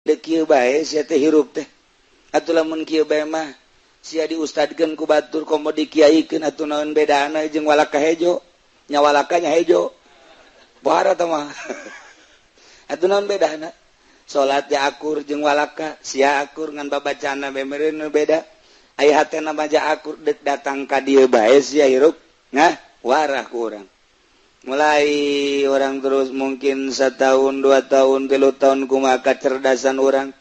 Dek kieu bae sia teh hirup teh. Atuh lamun kieu bae mah sia diustadkeun ku batur komo dikiaikeun atuh naon bedana jeung walaka hejo. Nya walakanya hejo. Pohara teh mah. Atuh naon bedana? Salat ja akur jeung walaka, sia akur ngan babacana bae meureun beda. Aya hatena mah ja akur deuk datang ka dieu bae sia hirup. Nah, warah ku urang. Mulai orang terus mungkin setahun, 2 tahun, 3 tahun kumaha kecerdasan orang.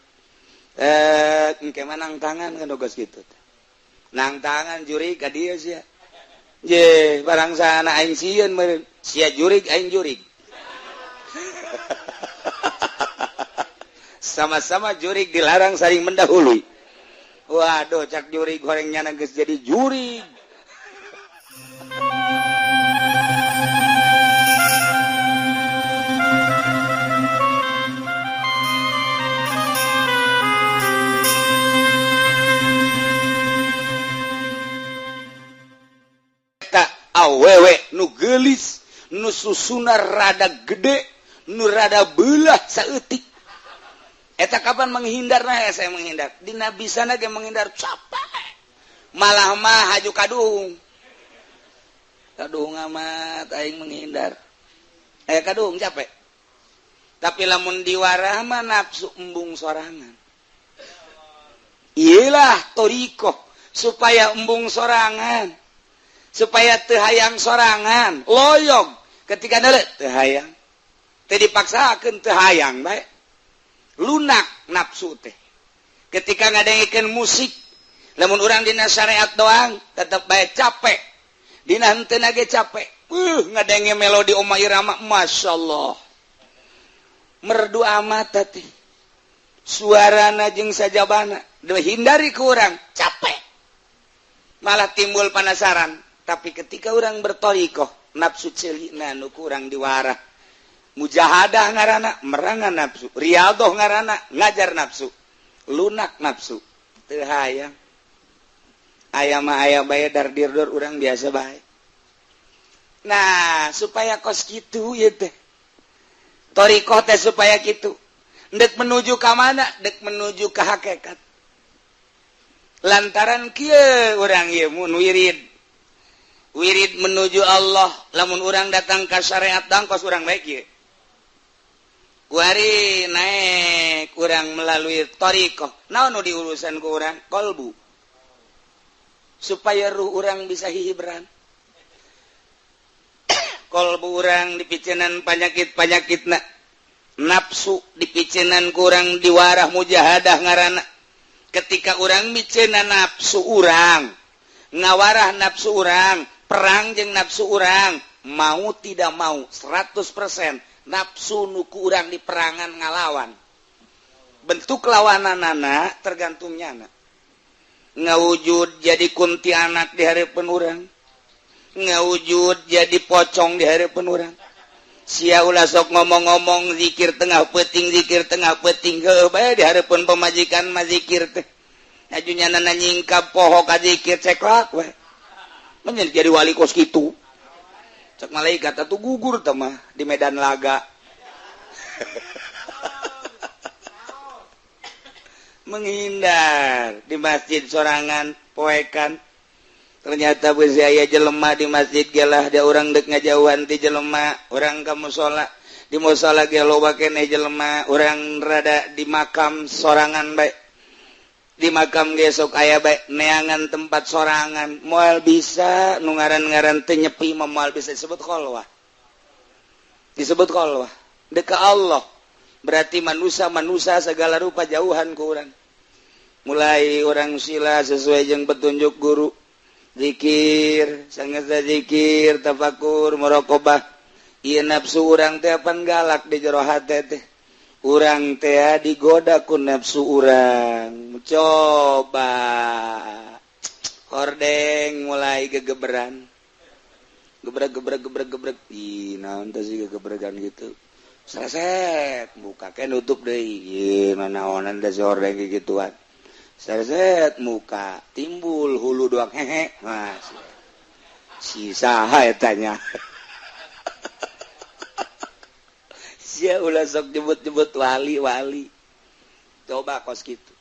Engke mah nang tangan kan geus kitu. Nang tangan jurig ka dieu sia. Je, barang sana aing sieun meureun. Sia jurig, aing jurig. Sama-sama jurig dilarang saling mendahului. Waduh, cak jurig gorengnya geus jadi jurig. Awewe nu gelis, nu susuna rada gede, nu rada belah saeutik eta kapan menghindar? Nah, saya menghindar dina bisa ge menghindar capek, malah mah haju kadung kadung amat aing menghindar eh kadung capek. Tapi lamun diwarah mah nafsu embung sorangan. Iyalah torikoh supaya embung sorangan, supaya teu hayang sorangan. Loyog ketika nele teu hayang, teu dipaksakeun, teu hayang bae, lunak nafsu teh. Ketika ngadengikeun musik, lamun urang dina syariat doang tetep bae capek, dina henteu ge capek. Ngadenge melodi Oma Irama, masyaallah, merdu amat teh suarana jeung sajabana. Hindari ku urang capek, malah timbul penasaran. Tapi ketika orang bertorikoh, nafsu celikna nu kurang diwarah. Mujahadah ngarana merangan nafsu, riyadhoh ngarana ngajar nafsu, lunak nafsu, teu hayang. Aya mah aya bae, dar dirdur urang biasa bae. Nah, supaya kos kitu ieu teh torikoh teh, supaya kitu. Dek menuju ka mana? Dek menuju ke hakikat. Lantaran kieu urang ieu mun wirid, wirid menuju Allah. Lamun urang datang ke syariat dangkos urang baik ye, kuari naik urang melalui torikoh. Naon nu diurusan ku urang? Kolbu, supaya ruh urang bisa hihibran. Kolbu urang dipicenan penyakit-penyakitna nafsu, dipicenan kurang diwarah, mujahadah ngarana. Ketika urang micenan nafsu urang, ngawarah nafsu urang, perang jeung nafsu urang, mau tidak mau 100% nafsu nu ku urang di perangan ngalawan. Bentuk lawananana tergantungnya anak ngawujud jadi kuntianak di hadapan urang, ngawujud jadi pocong di hadapan urang. Sia ulah sok ngomong-ngomong zikir tengah peting, zikir tengah peting. Heuh bae di hadapan pemajikan mah zikir teh. Ajunya nana nyingkap poho ka zikir, ceklak we. Menjadi jadi wali kos kitu. Cek malaikat atuh gugur teh mah di medan laga. Menghindar di masjid sorangan poekan. Ternyata beusi aya jelema di masjid gelah dia urang dek ngajauhan ti jelema. Urang ka musola, di musola ge loba keneh jelema. Urang rada di makam sorangan bae, di makam ge sok aya bae, neangan tempat sorangan. Moal bisa nu ngaran-ngaran teu nyepi mah, moal bisa disebut kholwah. Disebut kholwah dek ka Allah berarti manusia-manusia segala rupa jauhan ku urang. Mulai urang sila sesuai jeung petunjuk guru, zikir sangat, zikir, tafakur, muraqabah. Ieu nafsu urang teh pan galak di jero hate teh. Urang teh digoda ku nafsu urang, coba hordeng mulai gegeberan, gebrek gebrek gebrek gebrek. Ih, naon teh sih gegebregan gitu? Sreset muka ke nutup deui. Ieu nanaonan teh si hordeng gituan? Sreset muka, timbul hulu doang, hehe. Mas si saha eta nya? Sia ulah sok nyebut-nyebut wali-wali. Coba kos kitu.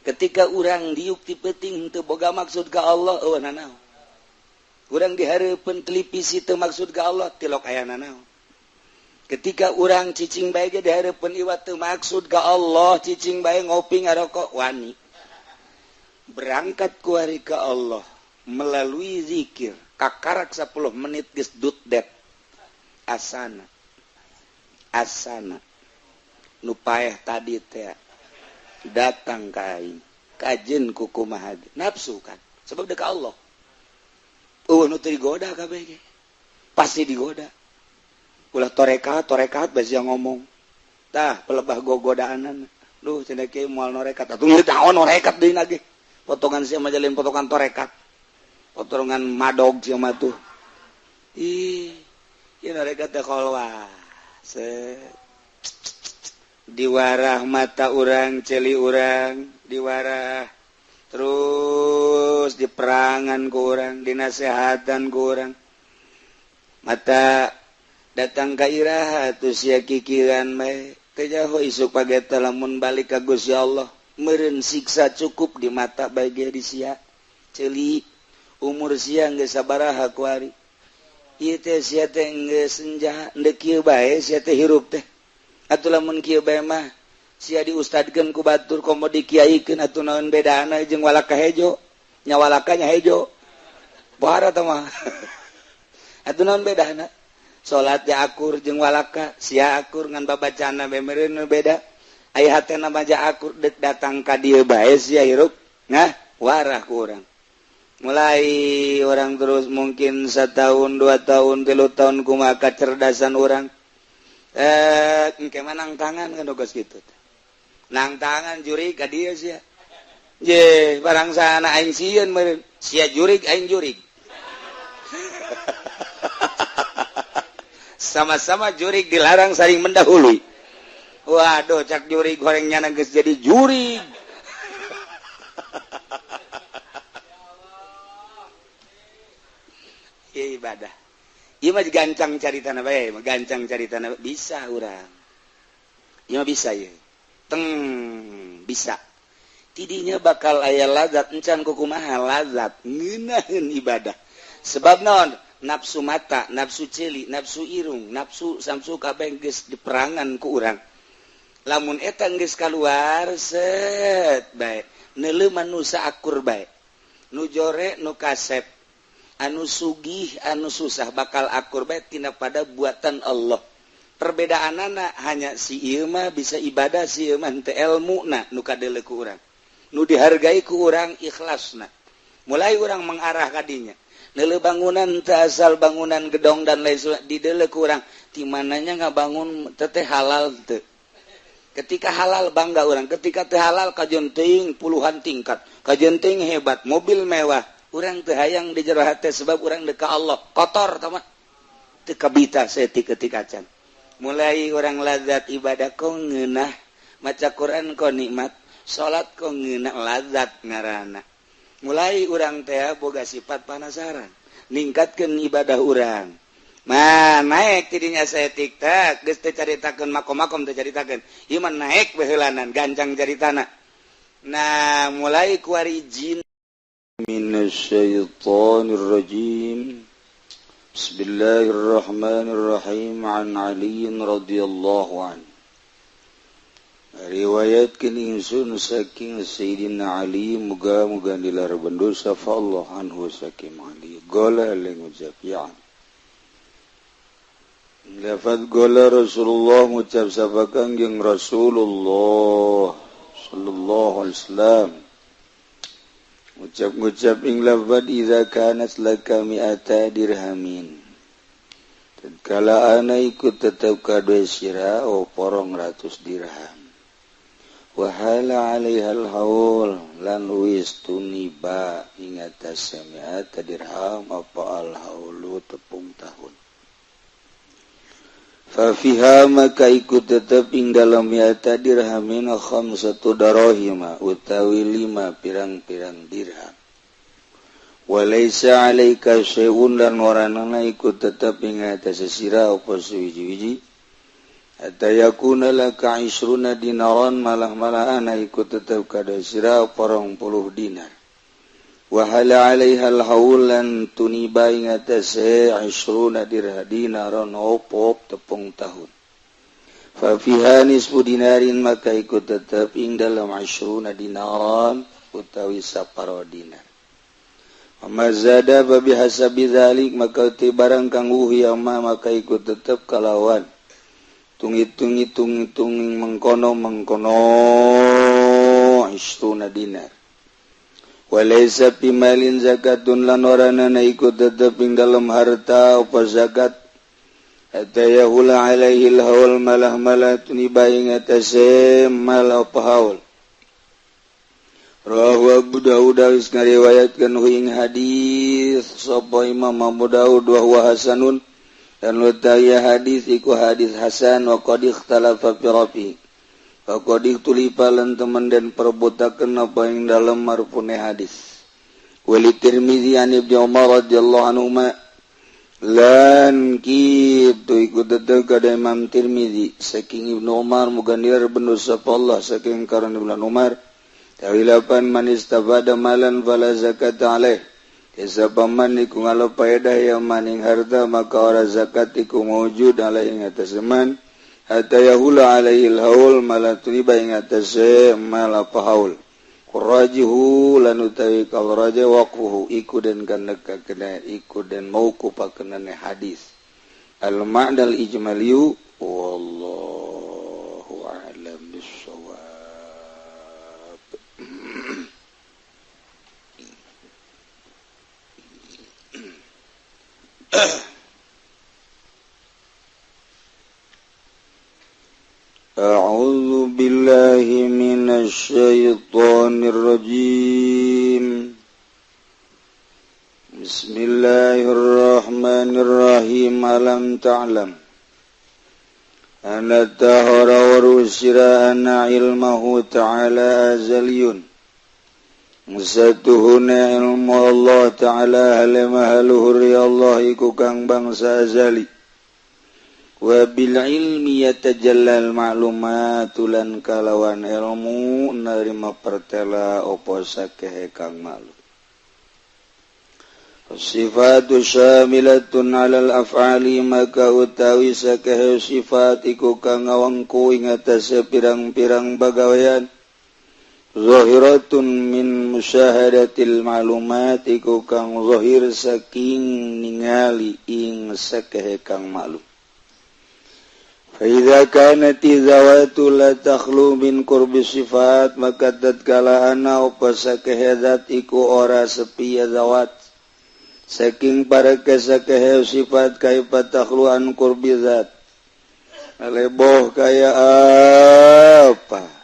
Ketika urang diuk ti peuting teu boga maksud ka Allah, eueuh nanaon. Urang dihareupeun televisi teu maksud ka Allah, tilok aya nanaon. Ketika urang cicing bae ge dihareupeun iwat teu maksud ka Allah, cicing bae ngopi ngarokok wani. Berangkat kuari ka Allah melalui zikir, kakarak 10 menit geus dut det. Asana. Asana. Nu paeh tadi teh datang ka aing, kajeun ku kumaha nafsu kan, sebab deuk ka Allah. Eueuh nu teu digoda kabeh ge. Pasti digoda. Ulah torekat, torekat basi yang ngomong. Tah pelebah gogodaanan. Duh cenah kieu moal norekat. Atuh naon norekat deui ge. Potongan sia mah jalin potongan torekat. Potongan madog sia mah tuh. Ih, ieu norekat teh kholwah. Diwarah mata urang, celi urang, diwarah terus diperangan ku urang, dinasehatan ku urang. Mata datang ka iraha atuh sia kikiran bae. Teu jaho isuk pageta lamun balik ka Gusti Allah, meureun siksa cukup di mata bae ge di sia. Ceuli umur sia geus sabaraha kuari. Ieu teh sia teh geus senja, deuk kieu bae sia teh hirup teh. Atuh lamun kieu bae mah sia diustadkeun ku batur komo dikiaikeun atuh naon bedana jeung walaka hejo. Nya walaka nya hejo. Pohara teh mah. Atuh naon bedana? Salat ja akur jeung walaka, sia akur ngan babacana bae meureun beda. Aya hatena mah ja akur deuk datang ka dieu bae sia hirup. Nah, warah ku urang. Mulai orang terus mungkin setahun, 2 tahun, 3 tahun kumaha kecerdasan orang. Engke mah nang tangan kan geus kitu. Nang tangan jurig ka dieu sia. Je, barang sana aing sieun meureun. Sia jurig aing jurig. Sama-sama jurig dilarang saling mendahului. Waduh, cak jurig goreng nyana geus jadi jurig. Ieu ibadah. Ieu mah gancang caritana bae, gancang caritana bisa urang. Ieu mah bisa ieu. Teng bisa. Tidinya bakal aya lazat encan kukumaha lazat ngeunaheun ibadah. Sebab naon? Nafsu mata, nafsu ceuli, nafsu irung, nafsu samsu kabeh geus diperangan ku urang. Lamun eta geus kaluar set bae, neuleuh manusa akur bae. Nu jore nu kasep, anu sugih anu susah bakal akur bae tina pada buatan Allah. Perbedaanana hanya si ieu mah bisa ibadah, si ieu mah henteu elmuna nu kadeuleu ku urang. Nu dihargai ku urang ikhlasna. Mulai urang mengarah ka dinya. Neuleuh bangunan teu asal bangunan gedong dan lain sebagainya dideuleu ku urang ti mananya ngabangun teh halal teu. Ketika halal bangga urang, ketika teu halal kajeun teuing puluhan tingkat, kajeun teuing hebat, mobil mewah. Urang teu hayang di jero hate sebab urang deuk ka Allah. Kotor tah mah. Teu kabita saeutik ketika can. Mulai urang lazat ibadah ko ngeunah, maca Quran ko nikmat, salat ko ngeunah lazat ngaranna. Mulai urang teh boga sifat panasaran, ningkatkeun ibadah urang. Mah naik tidinya saeutik teh geus teu caritakeun makom-makom teu caritakeun. Ieu mah naik baheulanan gancang caritana. Nah, mulai kuari jin minasyaitonir rajim. Bismillahirrahmanirrahim. An Ali radhiyallahu an. Riwayatkeun ingsun saking Sayyidina Ali muga-muga dilarban dosa fa Allah anhu saking Ali. Gola ngucap ya. Lafaz gola Rasulullah ngucap sapa Kangjeng Rasulullah sallallahu alaihi wasallam. Ngucap-ngucap ing lafaz idza kanat laka mi'ata dirhamin. Tatkala ana ikut tetep kadue sira o porong 100 dirham. Wahala 'alaihal haul lan wis tuniba ing atas mi'ata dirham apa al haulu tepung tahun. Fa fiha maka ikut tetep ing dalam mi'ata dirhamin khamsatu darahima utawi 5 pirang-pirang dirham. Walaysa 'alaika syai'un lan oranana ikut tetep ing atas sira apa suwiji-wiji Hatta yakuna laka 20 dinaran malah-malah ana iku tetep kada sira 20 dinar. Wa hala 'alaiha al-haulan tuniba ing atase 20 dinaran opop tepung tahun. Fa fiha nisfu dinarin maka iku tetep ing dalam 20 dinaran utawi saparo dinar. Amma zada fa bihasabi dzalik maka ti barang kang wuhi ma maka iku tetep kalawan tungi-tungi-tungi-tungi mengkono-mengkono 20 dinar. Walaysa bimalin zakatun lan ora nana iku tetep ing dalem harta apa zakat. Hatta yahula alaihi al-haul malah malah tuniba ing atase mal apa haul. Rawahu Abu Dawud wis ngariwayatkeun ing hadis sapa Imam Abu Dawud wa huwa hasanun. Dan utawi hadis iku hadis hasan wa qad ikhtalafa fi rafi wa qad ikhtalifa lan temen den perebutakeun apa ing dalem marfune hadis. Wali Tirmizi an Ibnu Umar radhiyallahu anhu lan kitu iku tetep kada Imam Tirmizi saking Ibnu Umar muga nilar bendu sapa Allah saking karena Ibnu Umar tawilapan man istabada malan fala zakat alaih. Sapa man iku ngalo paedah ya maning harta maka ora zakat iku mawjud alaihi ing atase man hatta yahula alaihi alhaul mala tuniba ing atase mala pahaul qurajihu lan utawi kal raja waqfuhu iku den kaneka kena iku den mauqufakeunane hadis al ma'nal ijmaliyu wallahu a'lam bissawab. A'udzu billahi minasy syaithanir rajim. Bismillahirrahmanirrahim. Alam ta'lam anna tahara wa rusira anna ilmahu ta'ala azaliyun. Musatuhuna ilmu Allah ta'ala halamahaluhur ya Allah iku kang bangsa azali. Wa bil ilmi yatajallal ma'lumatu lan kalawan ilmu narima pertela opo sakehe kang maklum. Sifatu syamilatun 'alal af'ali maka utawi sakehe sifat iku kang ngawangku ing atase pirang-pirang bagawean. Zahiratun min musyahadatil ma'lumat iku kang zahir saking ningali ing sakehe kang maklum. Fa idza kanati zawatu la takhlu min qurbi sifat maka tatkala ana apa sakehe zat iku ora sepi ya zawat saking pareke sakehe sifat kaifa takhlu an qurbi zat leboh kaya apa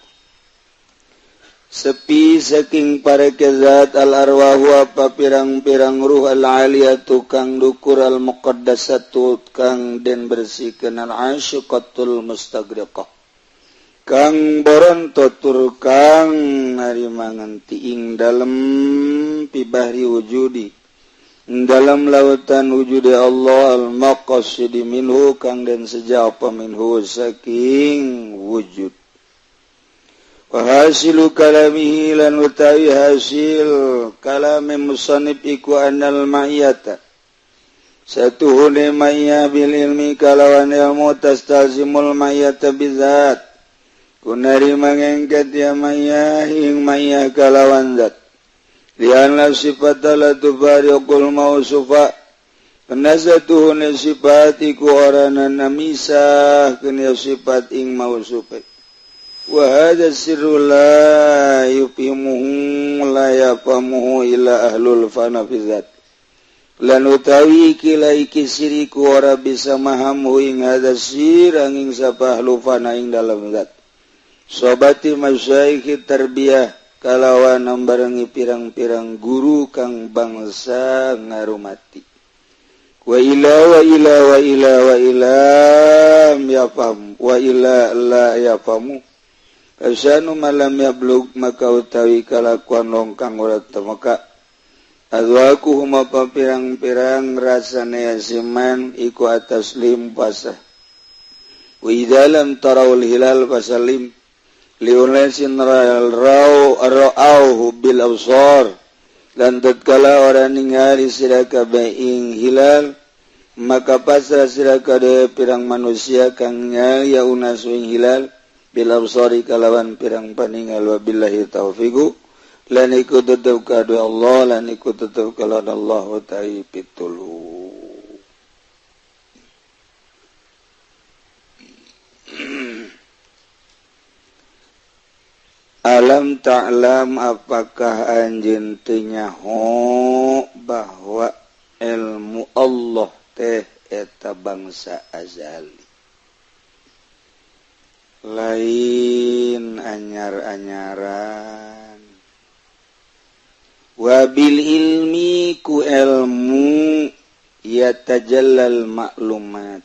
sepi saking pareke zat al arwahu apa pirang-pirang ruh al aliyatu kang dukur al muqaddasatu kang den bersihkeun al asyiqatul mustagriqah kang boronto tur kang narima ngenti ing dalem pibahri wujudi dalam lautan wujudi Allah al maqasidi minhu kang den seja apa minhu saking wujud. Wa hasilu kalamihi lan utawi hasil kalame musannif iku annal ma'iyata satuhune ma'iyah bil ilmi kalawan ilmu tastalzimul ma'iyata bizat kunari mangengket ya ma'iyah ing ma'iyah kalawan zat lianla sifata la tufariqul mausufa penazatuhune sifat iku ora namisah kena sifat ing mausufa. Wa hadza sirru la yufimuhu la yafamuhu illa ahlul fana fi zat lan utawi kila iki siriku ora bisa mahamu ing hadza sir angin sapa ahlu fana ing dalam zat sobati masyayikh tarbiyah kalawan nambarengi pirang-pirang guru kang bangsa ngarumati wa ila wa ila wa ila wa ila yafham wa ila la yafhamu Asanu malam yablug maka utawi kalakuan longkang ora temeka azwaku huma pirang-pirang rasane asiman iku atas limpasah Wa idza lam tarawul hilal fasallim liunasin ra'auhu bil absar. Dan tatkala orang ningali sira kabeh ing hilal maka pasrah sira kabeh pirang manusia kang ningali ya unas ing hilal bil absari kalawan pirang paningal. Wabillahi taufiq. Lan iku tetep kadu Allah, lan iku tetep kalawan Allah ta'ala pitulu. Alam ta'lam, apakah anjeun teu nyaho bahwa ilmu Allah teh eta bangsa azali, lain anyar-anyaran. Wabil ilmi ku ilmu yatajallal maklumat,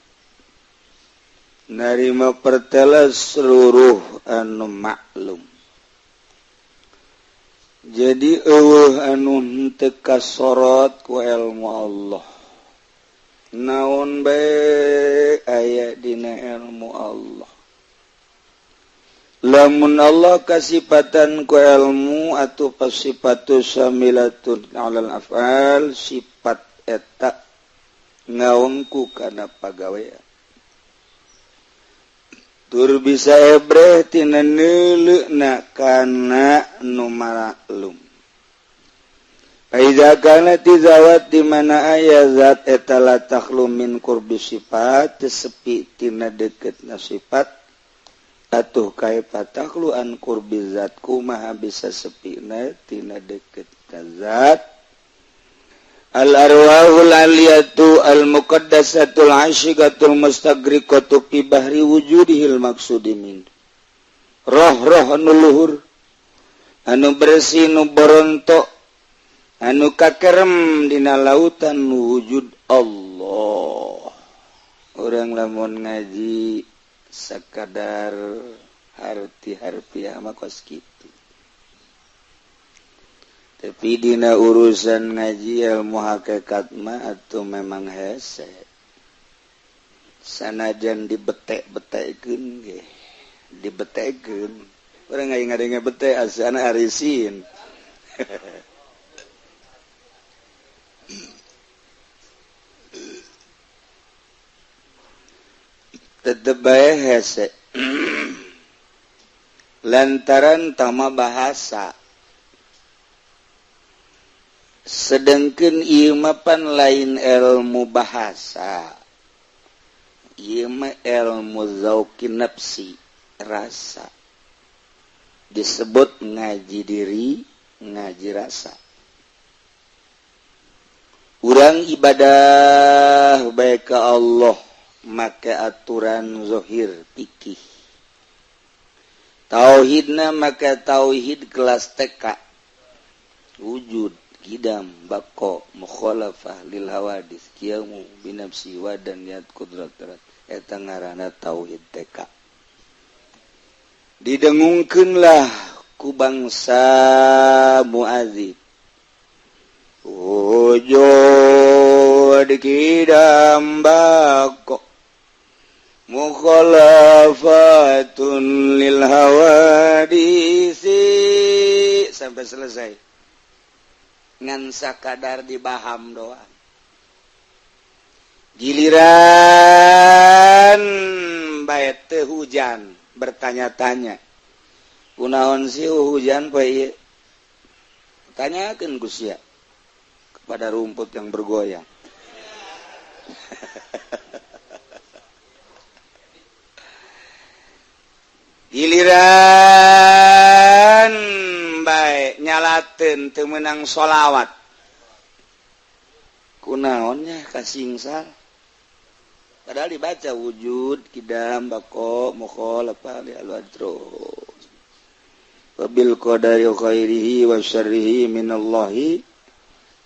narima pertela seluruh anu maklum. Jadi eueuh anu henteu kasorot ku ilmu Allah. Naon bae aya dina ilmu Allah. Lamun Allah kasipatan ku ilmu atau pasipatu samilatun alal af'al, sifat eta ngaongku kana pagawean. Tur bisa ebreh tina neuleuna kana nu maklum. Fa kana tizawat di mana aya zat eta la takhlu min qurbi sifat, sepi tina deketna sifat, atuh kaifa takhlu an qurbi zat, kumaha bisa sepina tina deketna zat. Al arwahul aliyatu al muqaddasatul asyiqatul mustagriqatu fi bahri wujudihil maksudi min. Roh-roh anu luhur, anu bersih, nu boronto, anu kakerem dina lautan wujud Allah. Urang lamun ngaji sakadar harti-harfiah mah kos kitu. Tapi dina urusan ngaji ilmu hakikat mah atuh memang hese. Sanajan dibetek-betekeun ge, dibetekeun. Urang aing ngadenge bete asana arisin. Tetep bae hese. Lantaran tama bahasa. Sedangkan ieu mah pan lain ilmu bahasa, ieu mah ilmu zauqi nafsi, rasa. Disebut ngaji diri, ngaji rasa. Urang ibadah bae ka Allah make aturan zahir fikih. Tauhidna make tauhid kelas TK. Wujud kidam bako mukhalafah lil hawadis qiyamu binafsi wa dan niat kudrat eta ngaranna tauhid TK. Didengungkeunlah ku bangsa muazib. Wujud kidam bako mukhalafatun lil hawadisi sampai selesai. Ngan sakadar dibaham doang. Giliran bae teu hujan bertanya-tanya. Kunaon sih hujan poe ieu? Tanyakeun ku sia kepada rumput yang bergoyang. Giliran bae nyalateun teu meunang sholawat. Kunaonnya kasingsal. Padahal dibaca wujud kidam bako mukhalafah li al-adrus. Wabil qadari khairihi wa syarrihi minallahi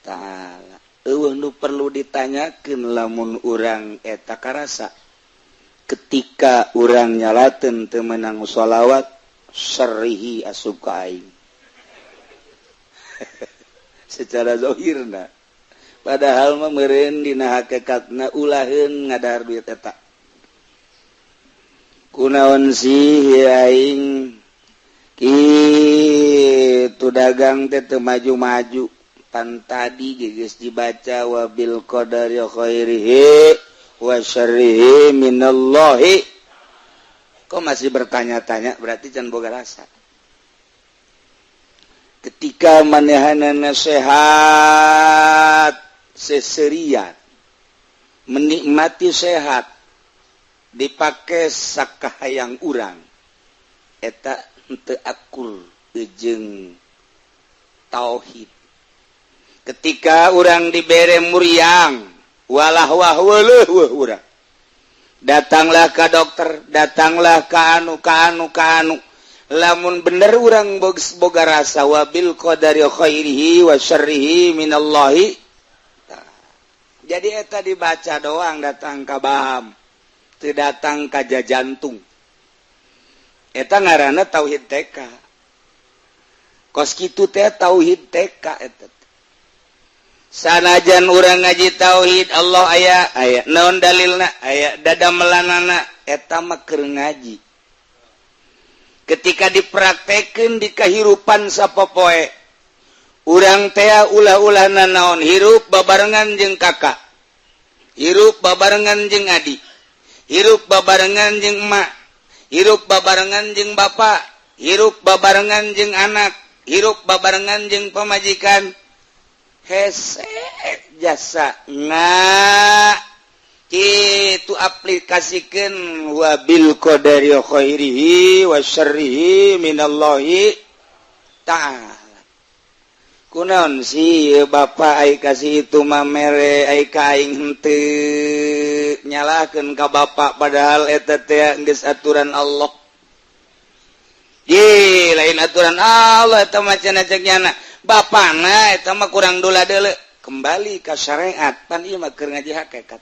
ta'ala. Eueuh nu perlu ditanyakeun lamun urang eta karasa. Ketika urang nyalateun teu meunang sholawat, syarrihi asup ka aing. Secara zahirna. Padahal mah meureun dina hakikatna ulaheun ngadahar duit eta. Kunaon sih aing kitu dagang teh teu maju-maju? Pan tadi geus dibaca wabil qadari khairihi wa syarrihi minallahi. Kok masih bertanya-tanya? Berarti can boga rasa. Ketika manehanana sehat, seserian menikmati sehat, dipakai sakahayang urang, eta henteu akur jeung tauhid. Ketika urang dibere muriang, walah wah weuleuh weuh, urang datanglah ke dokter, datanglah ke anu, ke anu, ke anu. Lamun bener urang boga rasa wabil qadari khairihi wa syarrihi minallahi, jadi eta dibaca doang datang ka baham, teu datang ka jantung. Eta ngaranna tauhid TK. Kos kitu teh tauhid TK eta. Sanajan urang ngaji tauhid, Allah aya, aya naon dalilna, aya dada melanana, eta mah keur ngaji. Ketika dipraktekeun di kehidupan sapopoe urang teh, ulah-ulah nanaon, hirup babarengan jeung kakak, hirup babarengan jeung adik, hirup babarengan jeung emak, hirup babarengan jeung bapak, hirup babarengan jeung anak, hirup babarengan jeung pamajikan, hese jasa nga itu aplikasikan wabil qadari khairihi wa syarrihi minallahi ta'ala. Kunaon sih Bapak ai kasih itu mah mere ai ka aing henteu? Nyalahkeun ka bapak, padahal eta teh geus aturan Allah. Ye, lain aturan Allah eta mah cenah cek nyana. Bapana eta mah kurang dola deule. Kembali ka syariat, pan ieu mah keur ngaji hakikat.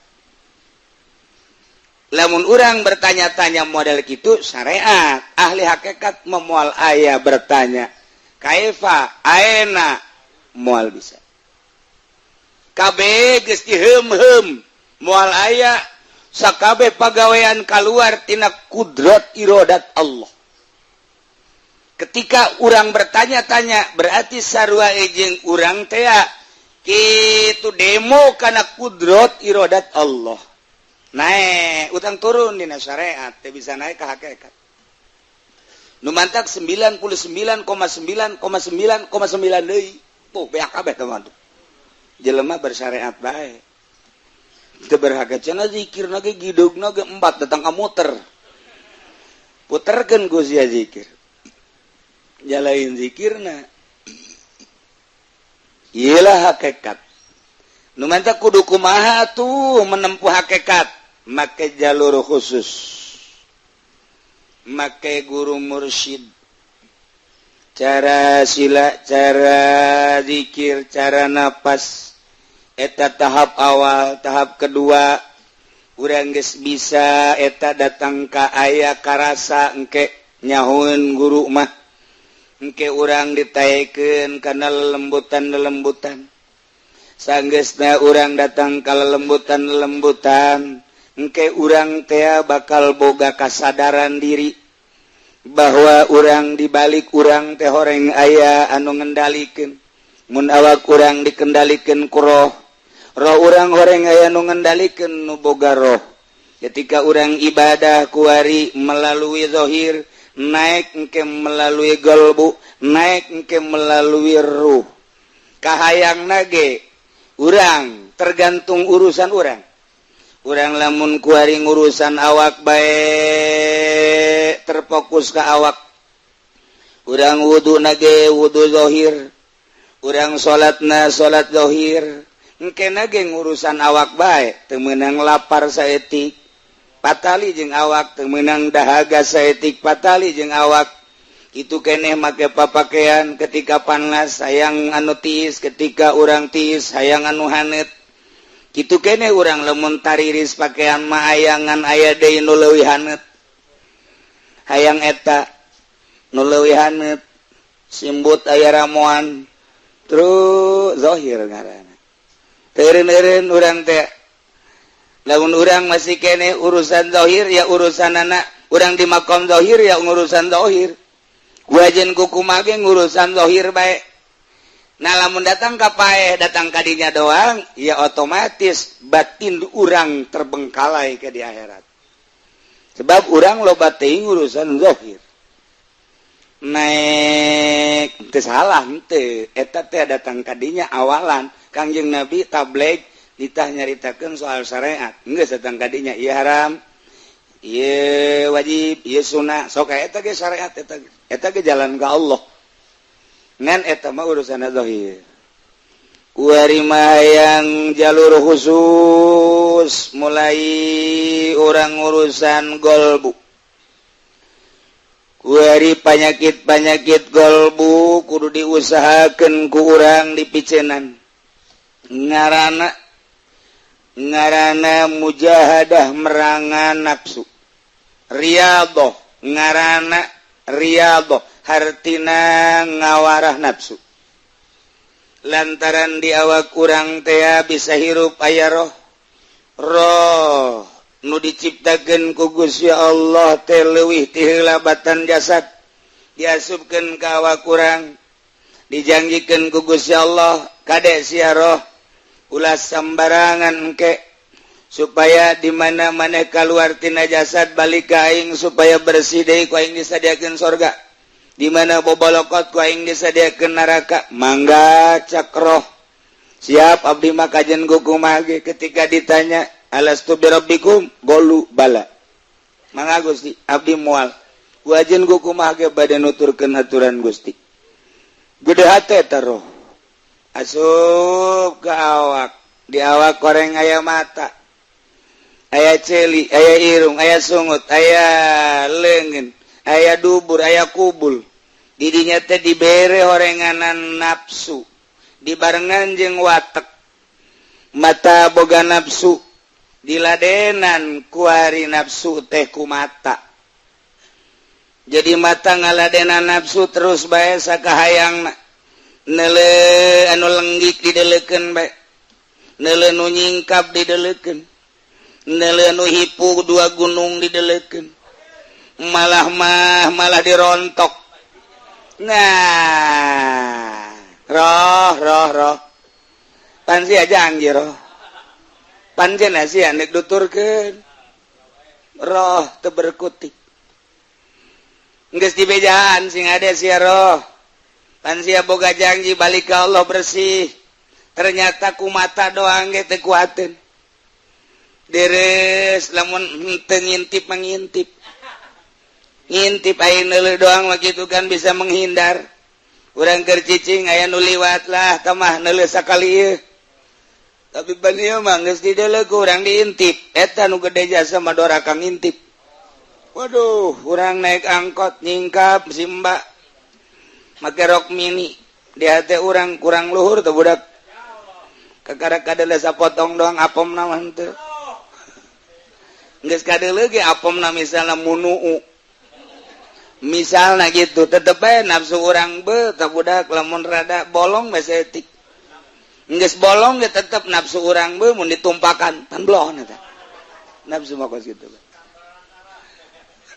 Lamun urang bertanya-tanya model gitu syariat, ahli hakikat memual aya bertanya kaifa, aena, moal bisa. Kabeh geus diheum-heum, moal aya, sakabeh pagawean keluar tina kudrat irodat Allah. Ketika urang bertanya-tanya, berarti sarua jeung urang tea kitu demo karena kudrat irodat Allah. Naik utang turun dina syariat teh bisa naik ke hakikat. Nu mantak 99,9,9,9 deui tuh beak kabeh teman tuh. Jelema bersyariat bae teu berhakikat. Cenah zikir ge gidugna ge empat, datang ka muter puterkeun ku sia zikir, jalain zikirna. Iyalah hakikat. Nu mantak kudu kumaha tuh menempuh hakikat? Make jalur khusus, make guru mursyid. Cara sila, cara zikir, cara napas, eta tahap awal. Tahap kedua, urang geus bisa eta datang ka aya karasa, engke nyahueun guru mah, engke urang ditaekeun kana lelembutan-lelembutan. Sanggeusna urang datang ka lelembutan-lelembutan, engke urang tea bakal boga kasadaran diri bahwa urang dibalik urang teh horeng aya anu ngendalikeun. Mun awak urang dikendalikan ku roh, roh urang horeng aya nu ngendalikeun, nu boga roh. Ketika urang ibadah kuari melalui zohir, naik engke melalui golbu, naik engke melalui ruh. Kahayang nage urang tergantung urusan urang. Urang lamun kuari urusan awak baik, terfokus ke awak urang, wudhu nage wudhu zohir, urang salatna salat zohir, engke nage urusan awak baik. Teu meunang lapar saetik patali jeung awak, teu meunang dahaga saetik patali jeung awak. Itu keneh make papakaian, ketika panas hayang anu tiis, ketika urang tiis hayang anu hanet. Gitu keneh urang, lamun tariris pakaian mah ayangan aya deui nu leuwih hanet, hayang eta nu leuwih hanet, simbut aya ramuan. Terus zahir ngaranna. Teureun-eureun urang teh, lamun urang masih keneh urusan zahir ya urusan anak. Urang di makom zahir ya ngurusan zahir, wajen kukumaha ge ngurusan zahir bae. Nah, lamun datang ka paeh, datang kadinya doang ya, otomatis batin urang terbengkalai ke di akhirat, sebab urang loba teuing urusan zahir. Naik teu salah henteu, eta teh datang kadinya awalan. Kangjeng Nabi tabligh, ditah nyaritakeun soal syariat, geus datang kadinya, ieu haram, ieu wajib, ieu sunnah, sok eta ge syariat, eta eta ge jalan ka Allah. Ngan eta mah urusan zahir. Kuari mah yang jalur khusus, mulai orang urusan golbu. Kuari panyakit-panyakit golbu kudu diusahakan ku urang dipicenan, ngarana ngarana mujahadah, merangan nafsu, riyadhoh, ngarana riyadhoh, hartina ngawarah nafsu. Lantaran di awak urang tea bisa hirup aya roh. Roh nu diciptakeun ku Gusti Allah teh leuwih ti heula batan jasad. Diasupkeun ka awak urang, dijanjikeun ku Gusti Allah, "Kade sia roh, ulah sembarangan engke, supaya di mana-mana keluar tina jasad balik ka aing, supaya bersih deui, ku aing disadiakeun sorga. Di mana bobolokot, ku aing disadiakeun neraka." "Mangga," cak roh, "siap abdi mah kajen kukumaha ge." Ketika ditanya, "Alastu birabbikum?" Qolu bala. "Mangga Gusti, abdi moal wajen kukumaha ge bade nuturkeun aturan Gusti." Gede hate eta roh asup ke awak. Di awak koreng aya mata, aya celi, aya irung, aya sungut, aya leungeun, aya dubur, aya kubul. Didinya teh dibere horenganan nafsu dibarengan jeung watek. Mata boga nafsu, diladenan kuari nafsu teh ku mata. Jadi mata ngaladenan nafsu terus bae, sakahayang neule anu lenggik dideleukeun bae, neule nu nyingkap dideleukeun, neule nu hipu dua gunung dideleukeun, malah mah malah dirontok. Nah, roh, roh, roh, pan sia janji roh, pancen sia nek duturkeun roh teu berkutik. Geus dibejaan, "Sing ada sia roh, pan sia boga janji balik ke Allah bersih." Ternyata ku mata doang ge teu kuateun. Deres lamun henteu ngintip, mengintip ngintip, aya neuleuh doang mah kitu kan bisa menghindar. Urang keur cicing, aya nu liwat lah, tamah neuleuh sakali ieu. Tapi ban ieu mah geus dideuleu ku urang, diintip. Eta nu gede jasa mah doraka ngintip. Waduh, urang naik angkot, nyingkap si mbak make rok mini. Di hati urang, kurang luhur tuh budak, kakara kadeuleu sapotong doang, apem mah henteu. Geus kadeuleu ge apemna. Misalna munuu, misalna gitu, tetep bae nafsu urang be tah budak. Lamun rada bolong bae saeutik, geus bolong ge tetep nafsu urang be. Mun ditumpakan pan blon eta nafsu mah kos kitu,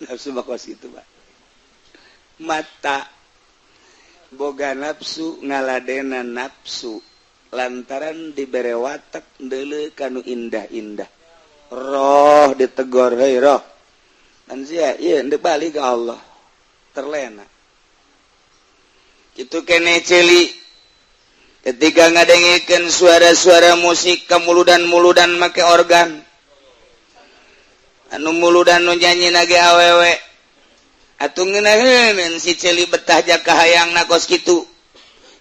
nafsu mah kos kitu. Mata boga nafsu, ngaladena nafsu lantaran dibere watak deuleu kanu indah-indah. Roh ditegor, "Hei roh, kan sia ieu ndek balik ke Allah." Terlena. Itu kene celi, ketika ngadengekeun suara-suara musik, kemuludan-muludan make organ, anu muludan nu nyanyi nage awewe atuh ngeunaheun. Si celi betah jaka hayang kos kitu,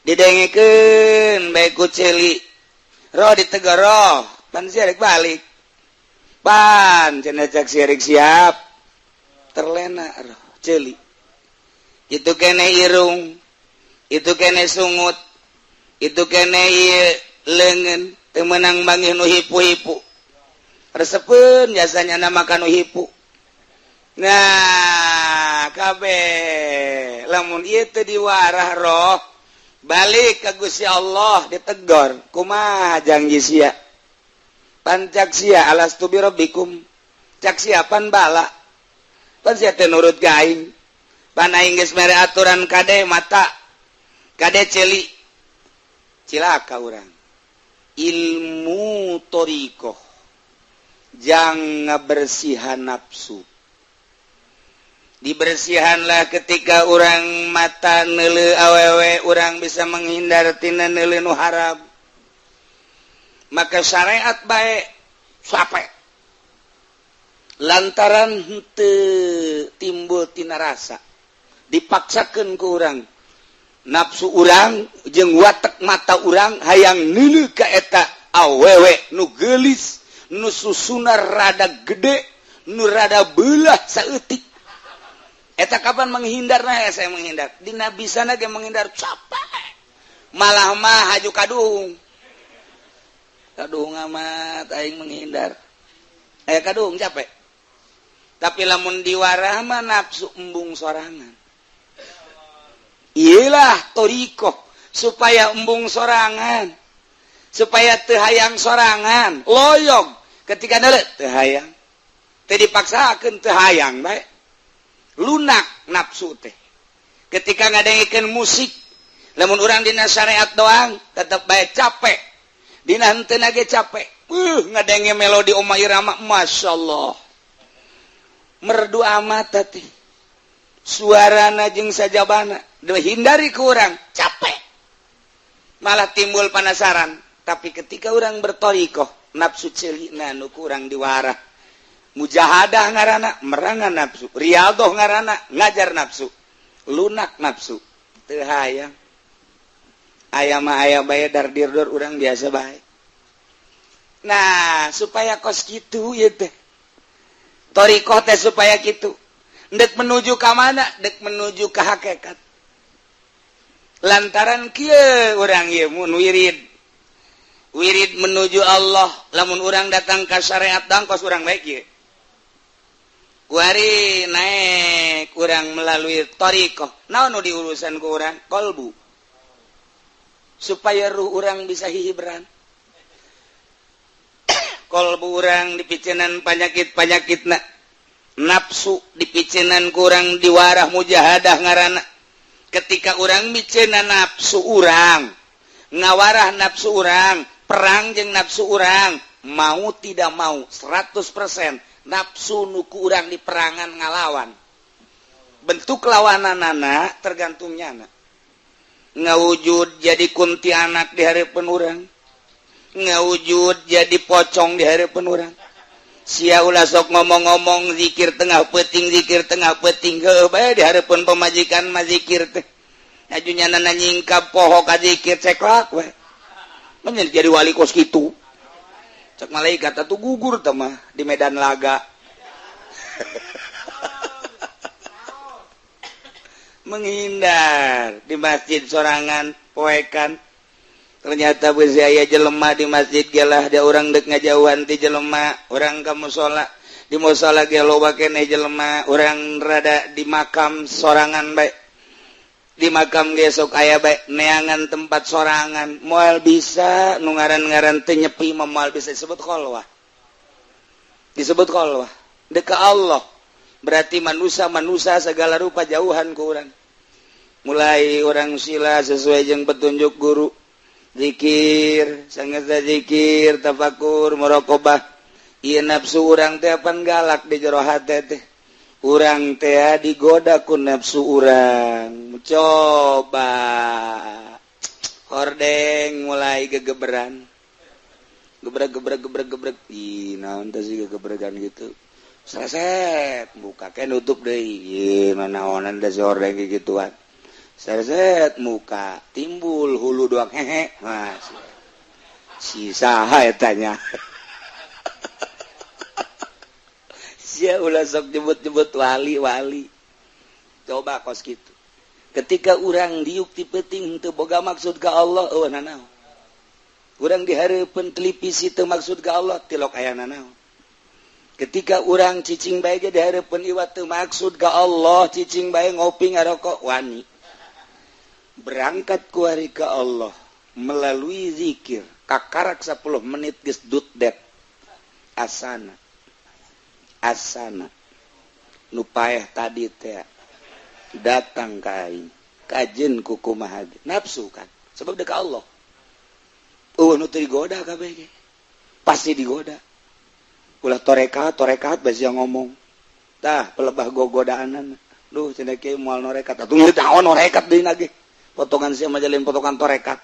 didengekeun bae ku celi. Roh ditegur, "Roh, pan sia rek balik, pan cenah." Cak sia, "Rek siap." Terlena roh celi. Itu kene irung, itu kene sungut, itu kene ieu leungeun. Teu meunang manggih nu hipu-hipu, resepeun jasanya nama kanu hipu. Nah, kabeh lamun ieu teu diwarah, roh balik ke Gusti Allah ditegor, "Kumaha janji sia? Pan cak sia, alastu birabbikum? Cak sia pan bala." Pan sia teh nurut ka aing. Pan aing geus mere aturan kade mata, kade ceuli. Cilaka urang. Ilmu thoriqoh jang ngabersihan nafsu. Dibersihanlah ketika urang mata neuleu awewe, urang bisa menghindar tina neuleu nu haram. Maka syariat bae capek lantaran henteu timbul tina rasa, dipaksakeun ku urang nafsu urang jeung watek mata urang hayang neuleu ka eta awewe nu geulis, nu susuna rada gede, nu rada beulah saeutik. Eta kapan menghindar? Nah, saya menghindar dina bisa ge menghindar capek, malah mah haju kaduhung kaduhung amat aing menghindar aya kaduhung capek. Tapi lamun diwarah mah nafsu embung sorangan. Iyalah thoriqoh supaya embung sorangan, supaya teu hayang sorangan, loyog ketika neuleu teu hayang, teu dipaksakeun teu hayang bae, lunak nafsu teh. Ketika ngadengekeun musik, lamun urang dina syariat doang tetep bae capek, dina henteu ge capek. Ngadenge melodi Oma Irama, masyaallah merdu amat teh suarana jeung sajabana, hindari ku urang capek, malah timbul penasaran. Tapi ketika urang berthoriqoh, nafsu ceulina nu kurang diwarah, mujahadah ngarana merangan nafsu, riyadhoh ngarana ngajar nafsu, lunak nafsu teu hayang. Aya mah aya bae, dar dirdur urang biasa bae. Nah, supaya kos kitu ieu teh thoriqoh teh, supaya kitu. Dek menuju ka mana? Dek menuju ke hakikat. Lantaran kieu urang ieu mun wirid, wirid menuju Allah. Lamun urang datang ka syariat dang kos urang baik ieu kuari naik urang melalui thoriqoh. Naon nu diurusan ku urang? Kolbu, supaya ruh urang bisa hihibran. Kolbu urang dipicenan panyakit-panyakitna nafsu, dipicenan kurang diwarah, mujahadah ngarana. Ketika urang micenan nafsu urang, ngawarah nafsu urang, perang jeung nafsu urang, mau tidak mau 100% nafsu nu ku urang di perangan ngalawan. Bentuk lawananana tergantung nyana, ngawujud jadi kuntianak di hareupeun urang, ngawujud jadi pocong di hareupeun urang. Sia ulah sok ngomong-ngomong zikir tengah peuting, zikir tengah peuting. Heueuh bae di hareupeun pamajikan mah zikir teh. Aju nyana nyingkap poho ka zikir, ceklak we. Menjadi jadi wali kos kitu. Cek malaikat atuh gugur teh mah di medan laga. Menghindar di masjid sorangan poekan. Ternyata beusi aya jelema di masjid gelah dia urang dek ngajauhan ti jelema. Urang ka musola, di musola ge loba keneh jelema. Urang rada di makam sorangan bae, di makam ge sok aya bae, neangan tempat sorangan moal bisa. Nu ngaran-ngaran teu nyepi mah moal bisa disebut kholwah, disebut kholwah dek ka Allah. Berarti manusia-manusia segala rupa jauhan ku urang. Mulai urang sila sesuai jeung petunjuk guru, zikir sangat, zikir, tafakur, muraqabah. Ieu nafsu urang teh apan galak di jero hate teh. Urang teh digoda ku nafsu urang, coba hordeng mulai gegeberan, gebrek gebrek gebrek gebrek. Ih, naon teh sih gegebregan gitu? Sreset buka ke nutup deui. Ieu nanaonan da si hordeng gituan? Sreset muka, timbul hulu doang, hehe. Mas si saha eta nya? Sia ulah sok nyebut-nyebut wali-wali. Coba kos kitu. Ketika urang diuk ti peuting teu boga maksud ka Allah, eueuh nanaon. Urang di hareupeun televisi teu maksud ka Allah, tilok aya nanaon. Ketika urang cicing bae ge di hareupeun iwat teu maksud ka Allah, cicing bae ngopi ngarokok wani. Berangkat kuari ke Allah melalui zikir kakarak 10 menit geus dut det asana asana Nu paeh tadi teh datang ka aing. Kajen ku kumaha nafsu kan. Sebab deuk Allah. Eueuh nu teu digoda kabeh ge. Pasti digoda. Ulah torekat, torekat basi ngomong. Tah pelebah gogodaanan. Duh cenah kieu moal norekat. Atuh naon norekat deui na ge. Potongan sia mah jalin potongan torekat.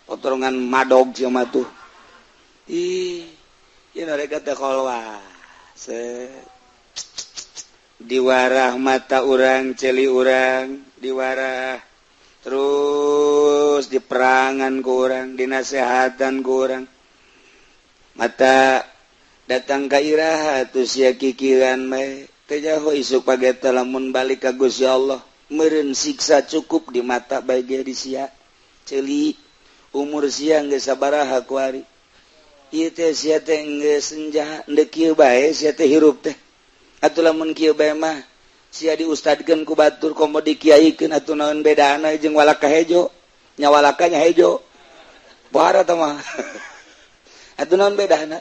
Potongan madog sia mah tuh. Ih, ieu norekat teh kolwa. Diwarah mata urang, celi urang, diwarah terus diperangan ku urang, dinasehatan ku urang. Mata datang ka iraha tuh sia kikiran bae. Teu jaho isuk pageta lamun balik ka Gusti Allah, meureun siksa cukup di mata bae ge di sia. Ceuli umur sia geus sabaraha kuari. Ieu teh sia teh geus senja, deuk kieu bae sia teh hirup teh. Atuh lamun kieu bae mah sia diustadkeun ku batur komo dikiaikeun atuh naon bedana jeung walaka hejo. Nya walaka nya hejo. Pohara teh mah. Atuh naon bedana?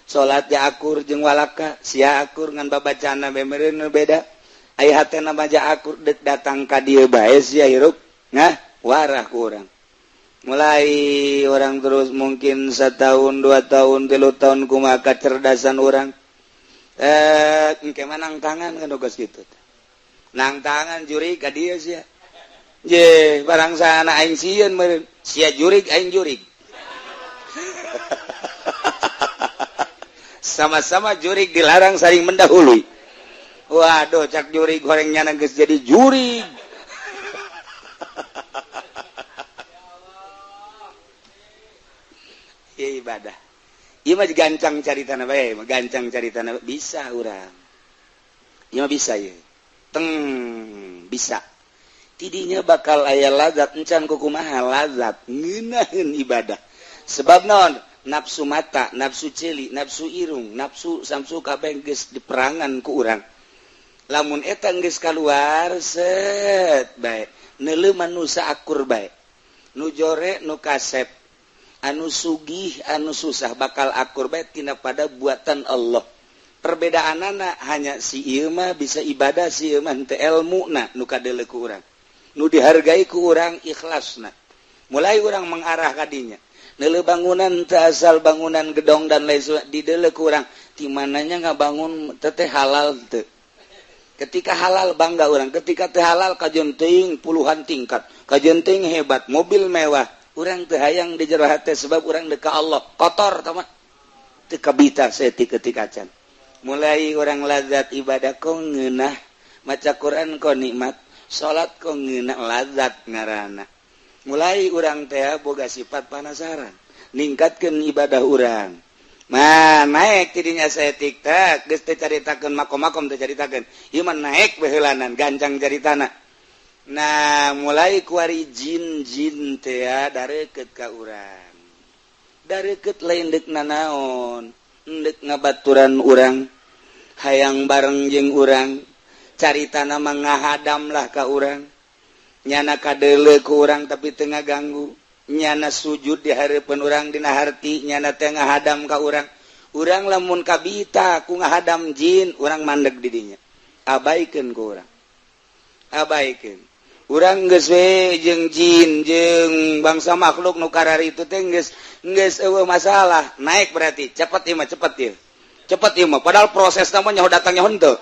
Salat ja akur jeung walaka, sia akur ngan babacana bae meureun beda. Aya hatena mah ja akur deuk datang ka dieu bae sia hirup. Nah, warah ku urang. Mulai orang terus mungkin setahun, 2 tahun, 3 tahun kumaha kecerdasan orang. Engke mah nang tangan kan geus kitu. Nang tangan jurig ka dieu sia. Je, barang sana aing sieun meureun. Sia jurig aing jurig. Sama-sama jurig dilarang saling mendahului. Waduh, cak jurig goreng nyana geus jadi jurig. Ya ibadah. Ieu mah gancang caritana bae, gancang caritana bisa urang. Ieu mah bisa ieu. Teng bisa. Tidinya bakal aya lazat encan kukumaha lazat ngeunaheun ibadah. Sebab naon? Nafsu mata, nafsu ceuli, nafsu irung, nafsu samsu kabeh geus diperangan ku urang. Lamun eta geus kaluar set bae, neuleuh manusa akur bae. Nu jore nu kasep, anu sugih anu susah bakal akur bae tina pada buatan Allah. Perbedaanana hanya si ieu mah bisa ibadah, si ieu mah henteu elmuna nu kadeuleu ku urang. Nu dihargai ku urang ikhlasna. Mulai urang mengarah ka dinya. Neuleuh bangunan teu asal bangunan gedong dan lain sebagainya dideuleu ku urang ti mananya ngabangun teh halal teu. Ketika halal bangga urang, ketika teu halal kajeun teuing puluhan tingkat, kajeun teuing hebat, mobil mewah, urang teu hayang di jero hate sebab urang deuk ka Allah, kotor tah mah. Teu kabita saeutik ketika acan. Mulai urang lazat ibadah kok ngeunah, maca Quran kok nikmat, salat kok ngeunah lazat ngaranna. Mulai urang teh boga sifat panasaran, ningkatkeun ibadah urang. Mah naik tidinya saeutik teh geus teu caritakeun makom-makom teu caritakeun. Ieu mah naik baheulanan gancang caritana. Nah, mulai kuari jin-jin teh dareukeut ka urang. Dareukeut lain deuk nanaon, deuk ngabaturan urang, hayang bareng jeung urang, caritana mah ngahadam lah ka urang. Nyana kadeuleu ku urang tapi teu ngaganggu, nyana sujud di hareupeun urang dina harti, nyana teh ngahadam ka urang. Urang lamun kabita ku ngahadam jin, urang mandeg di dinya. Abaikeun ku urang. Abaikeun. Urang geus we jeung jin jeung bangsa makhluk nu kararitu teh geus geus eueuh masalah. Naik berarti cepet ieu mah, cepet ieu. Cepet ieu mah padahal prosesna mah nyaho datangnya henteu.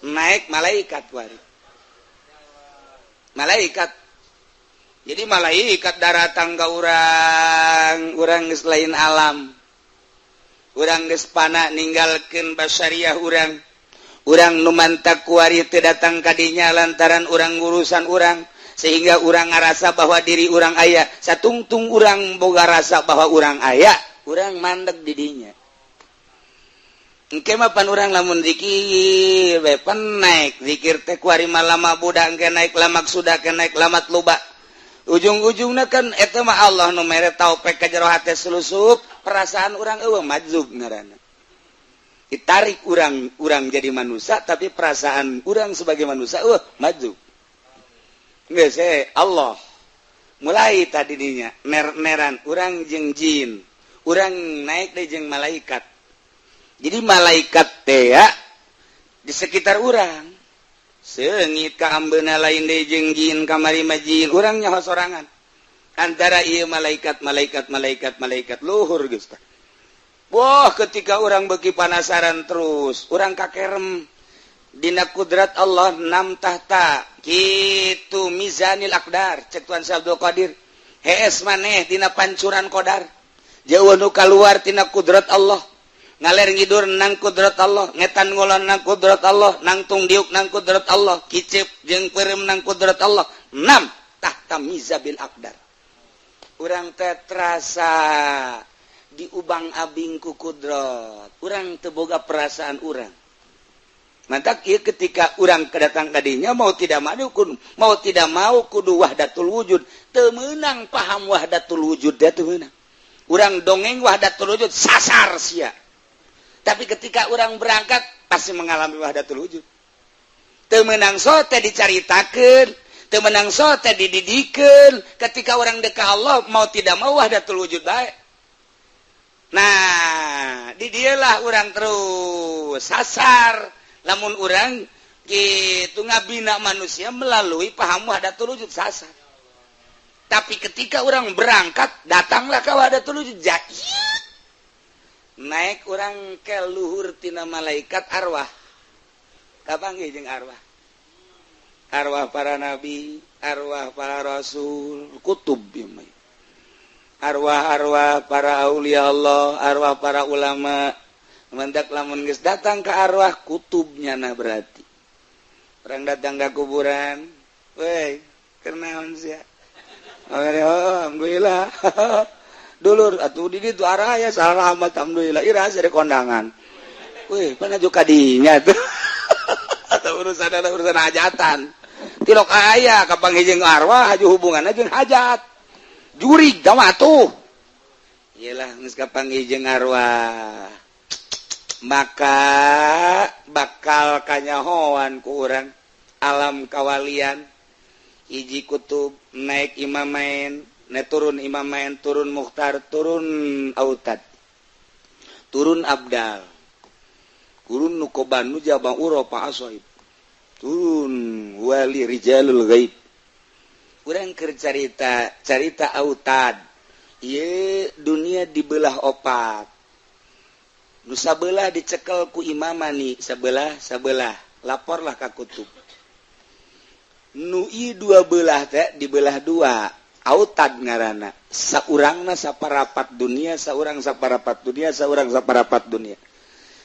Naik malaikat kuari. Malaikat. Jadi malaikat daratang ka urang, urang geus lain alam. Urang geus pana ninggalkeun basyariah urang. Urang nu mantak kuari teu datang ka dinya lantaran urang ngurusan urang sehingga urang ngarasa bahwa diri urang aya. Satungtung urang boga rasa bahwa urang aya, urang mandeg di dinya. Engke mah pan urang lamun zikir bae pan naik zikir teh kuari mah lama budak engke naik lamak sudah ke naik lamat luba. Ujung-ujungna kan eta mah Allah nu mere taufik ka jero hate sulusup, perasaan urang eueuh majzub ngaranna. Ditarik urang, urang jadi manusia tapi perasaan urang sebagai manusia eueuh majzub. Geus Allah. Mulai tadi dinya ner-neran urang jeung jin, urang naik deui jeung malaikat. Jadi malaikat teh ya di sekitar urang. Seungit kaambeuna, lain deui jeung jin. Kamari mah jin, urang nyaho sorangan. Antara ieu malaikat, malaikat, malaikat, malaikat luhur geus. Wah, ketika orang beki penasaran terus, orang kakerem dina kudrat Allah. Nam tahta kitu mizanil aqdar, cek Tuan Abdul Qadir. Hees maneh dina pancuran qadar, jauh nu keluar tina kudrat Allah, ngaler ngidur nang kudrat Allah, ngetan ngulon nang kudrat Allah, nangtung diuk nang kudrat Allah, kicep jeung peureum nang kudrat Allah. Nam tahta mizabil aqdar. Urang teh terasa diubang abing ku kudrat. Urang teu boga perasaan urang. Mantak ieu ketika urang kedatang kadinya, mau tidak mau kudu, mau tidak mau kudu wahdatul wujud. Teu meunang paham wahdatul wujud teh, teu meunang. Urang dongeng wahdatul wujud, sasar sia. Tapi ketika orang berangkat pasti mengalami wahdatul wujud. Teu meunang sote dicaritakeun, teu meunang sote dididikeun. Ketika orang dekat Allah, mau tidak mau wahdatul wujud baik. Nah, di dialah orang terus sasar lamun orang gitu ngabina manusia melalui paham wahdatul wujud, sasar. Tapi ketika orang berangkat, datanglah ke wahdatul wujud, jahit naik orang ke luhur tina malaikat, arwah. Kapanggih jeung arwah, arwah para nabi, arwah para rasul, kutub, arwah-arwah para aulia Allah, arwah para ulama. Mendak lamun geus datang ke arwah kutubnya, nah berarti orang datang ke kuburan, weh, kenaon sia? Oh, alhamdulillah dulur atuh di ditu araya salamat, alhamdulillah. Ira dari kondangan, weh, mana juga kadinya tuh atau urusan, ada urusan hajatan. Tilok aya kapanggih jeung arwah, haju hubunganna jeung hajat, jurig jama tuh. Iyalah, geus kapanggih jeung arwah maka bakal kanyahoan ku urang alam kawalian. Hiji kutub, naik imamain, naik turun imamain, turun mukhtar, turun autad, turun abdal, turun nukoban, nujabang, uropa, asoib, turun wali, rijalul gaib. Urang keur carita carita autad. Ieu dunia dibelah opat. Nu sabelah dicekel ku imamani, sebelah sebelah laporlah ka kutub. Nu ieu dua belah teh dibelah dua, autad ngaranna. Saurangna saparapat dunia, saurang saparapat dunia, saurang saparapat dunia.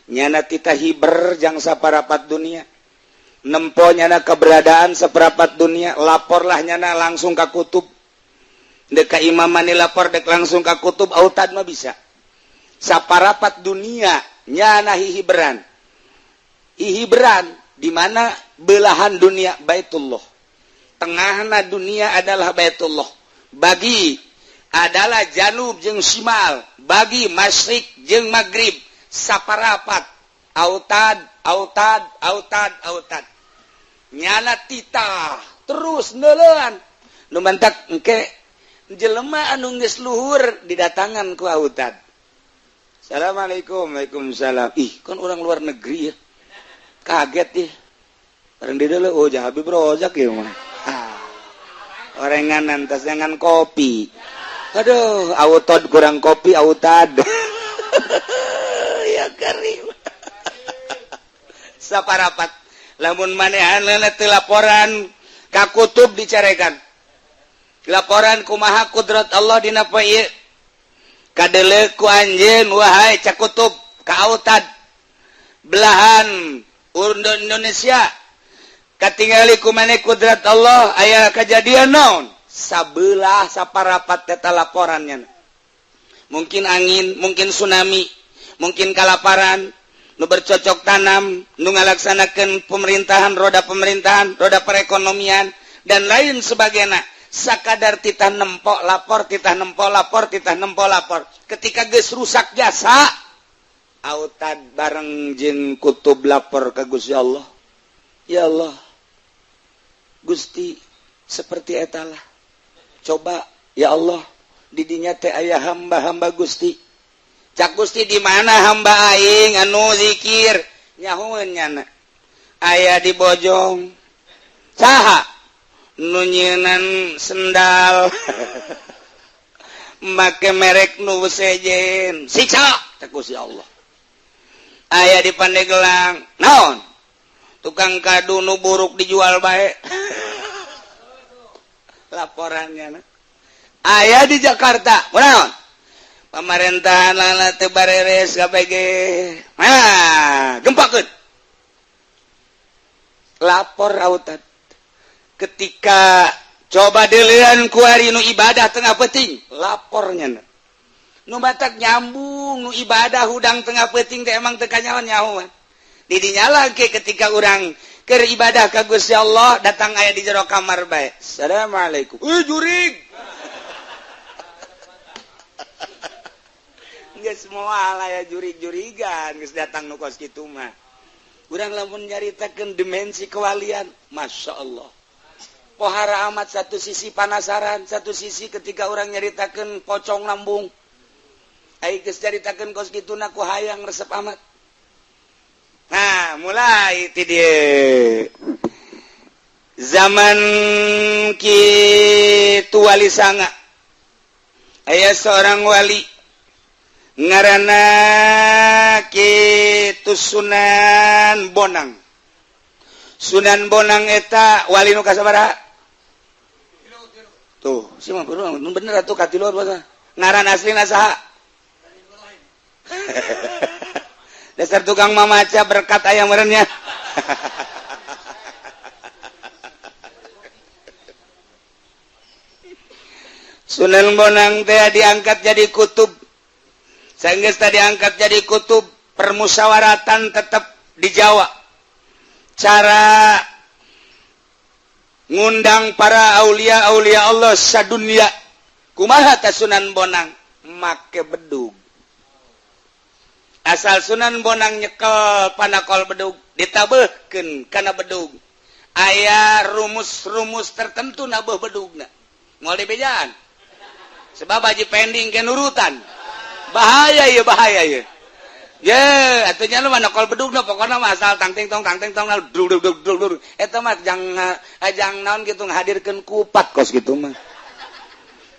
Nyana tita hiber jang saparapat dunia, nempo nyana keberadaan seperapat dunia. Laporlah nyana langsung ka kutub. Dek ka imamani lapor, dek langsung ka kutub. Autad mah bisa saparapat dunia nyana hihiberan, hihiberan di mana belahan dunia Baitullah. Tengahna dunia adalah Baitullah, bagi adalah janub jeung simal, bagi masyrik jeung maghrib. Saparapat autad, autad, autad, autad. Nyana titah terus neuleun. Nu mantak engke jelema anu geus luhur didatangan ku autad. Assalamualaikum. Waalaikumsalam. Ih, kan orang luar negeri ya. Kaget ya. Orang di dulu, oh, Habib Rozak ya mah. Ah. Orengan tas jangan kopi. Aduh, autad kurang kopi autad. Ya karim. Saparapat. Lamun manehanna teu laporan ka kutub, dicarekan. Laporan kumaha kudrat Allah dina poe ieu? Kadele ku anjeun, wahai cak kutub ka autad, belahan Indonesia katingali ku maneh kudrat Allah aya kejadian naon? Sabelah saparapat teta laporannya. Mungkin angin, mungkin tsunami, mungkin kalaparan, nu bercocok tanam, nu ngalaksanakeun pemerintahan, roda pemerintahan, roda perekonomian, dan lain sebagainya. Sakadar titah nempok lapor, titah nempok lapor, titah nempok lapor. Ketika geus rusak jasa, autad bareng jeung kutub lapor ke Gusti Allah. Ya Allah, Gusti, seperti etalah. Coba ya Allah, didinya teh aya hamba-hamba Gusti. Cak Gusti, di mana hamba aing anu zikir? Nyahoeun nyana, aya di Bojong. Saha nu nyieunan sendal make merek nu sejen? Siksa, cak Gusti Allah. Aya di Pandeglang. Naon? Tukang kadu nu buruk dijual bae laporannya. Aya di Jakarta. Naon? Pemerintahan lala teu bareres KPG. Nah, gempakeun lapor autat. Ketika coba dilihat kuari nu ibadah tengah peuting lapornya, nu batak nyambung nu ibadah hudang tengah peuting teh emang teu kanyahoan nyahoan didinya lagi. Ketika orang keur ibadah ka Gusti Allah, datang aya di jero kamar bae, "Assalamualaikum." Jurig geus moal aya jurig-jurigan, geus datang nu kos kitu mah. Urang lamun nyaritakeun dimensi kewalian, Masya Allah, pohara amat. Satu sisi panasaran, satu sisi ketika orang nyaritakeun pocong lambung. Ai geus caritakeun kos kitu na ku hayang resep amat. Nah, mulai ti dieu zaman kitu, Wali Sanga, aya seorang wali ngaranna kitu Sunan Bonang. Sunan Bonang eta wali nu kasabaraha tuh sih mah? Bener atuh, katilu. Ngaran asli saha? Dasar tukang mamaca berkat ayam merenya. Sunan Bonang teh diangkat jadi kutub. Sanggeus tadi diangkat jadi kutub, permusyawaratan tetap di Jawa. Cara ngundang para aulia aulia Allah sadunia kumaha ta Sunan Bonang? Make bedug. Asal Sunan Bonang nyekel panakol bedug, ditabehkeun kana bedug. Aya rumus-rumus tertentu nabeuh bedugna, moal dibejaan sebab haji pending ke nurutan. Bahaya ya, bahaya ya. Ye, atunya lu mana kol bedugna, pokoknya mah asal tang ting tong tang ting tong dug dug dug dug dug. Eta mah jang jang naon gitu, ngahadirkeun kupat kos gitu mah.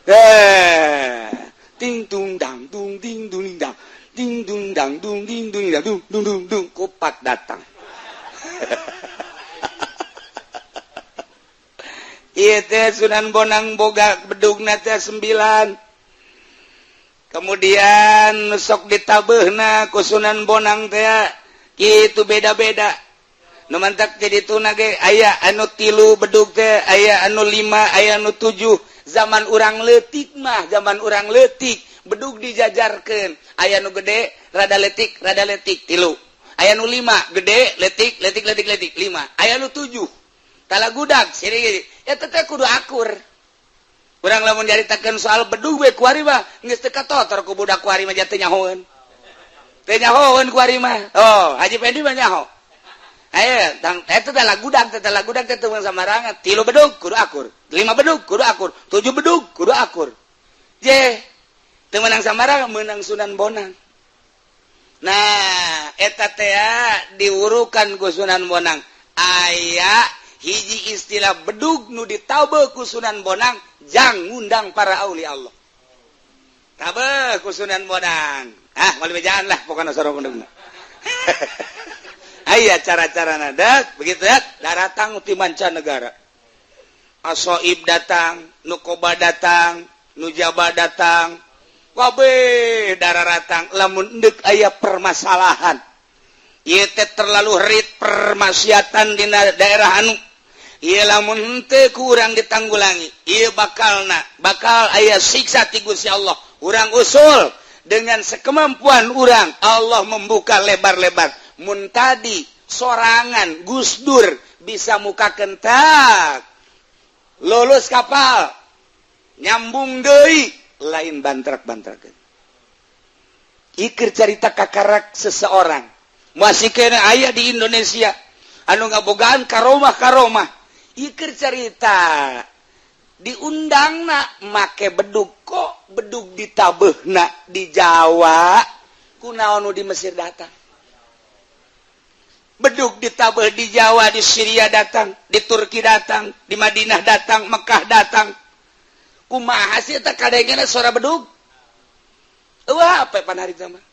Eh, ting tung dang dung ding dung dang ding dung dang dung ding dung dang dung dung dung dung, kupat datang. Ieu teh Sunan Bonang boga bedugna teh 9. Kemudian sok ditabehna ku Sunan Bonang teh kitu beda-beda. Nu mantak jadi tuna ge aya anu 3 bedug teh, aya anu 5, aya anu 7. Zaman urang leutik mah, zaman urang leutik, bedug dijajarkeun, aya nu gede, rada leutik, rada leutik, 3. Aya nu 5, gede, leutik, leutik, leutik, leutik, 5. Aya nu 7, talagudag sini. Eta teh kudu akur. Urang lamun nyaritakeun soal bedug we kuari mah geus teu katotor ku budak kuari mah, teu nyahoeun. Teu nyahoeun kuari mah. Oh, Haji Pendi mah nyaho. Ayo, tang eta teh lagudag teh, lagudag teh teu samarangan. 3 bedug kudu akur, 5 bedug kudu akur, 7 bedug kudu akur. Je, teu meunang samarangan, meunang Sunan Bonang. Nah, eta teh diwurukan ku Sunan Bonang. Aya hiji istilah bedug nu ditabe ku Sunan Bonang jang ngundang para aulia Allah. Tabe ku Sunan Bonang. Ah, moal bejaan lah pokoknya sorong bedugna. Aya cara-cara nadak begitu ya, daratang ti mancanegara. Asoib datang, Nukoba datang, Nujaba datang, kabeh dararatang lamun endek aya permasalahan. Ieu teh terlalu rit permaksiatan dina daerah anu. Ieu lamun henteu ku urang ditanggulangi, ieu bakalna bakal aya siksa ti Gusti Allah. Urang usul dengan sekemampuan urang, Allah membuka lebar-lebar. Mun tadi sorangan Gus Dur bisa muka kentak lulus kapal nyambung deui, lain bantrak-bantrakeun. Iker carita kakarak seseorang masih kena aya di Indonesia anu ngabogaan karomah karomah. Iker carita diundang na make bedug, kok bedug ditabehna di Jawa. Kunaon nu di Mesir datang? Bedug ditabeh di Jawa, di Syria datang, di Turki datang, di Madinah datang, Mekah datang. Kumaha sih eta kadengena suara bedug? Wah, HP pan hari mah.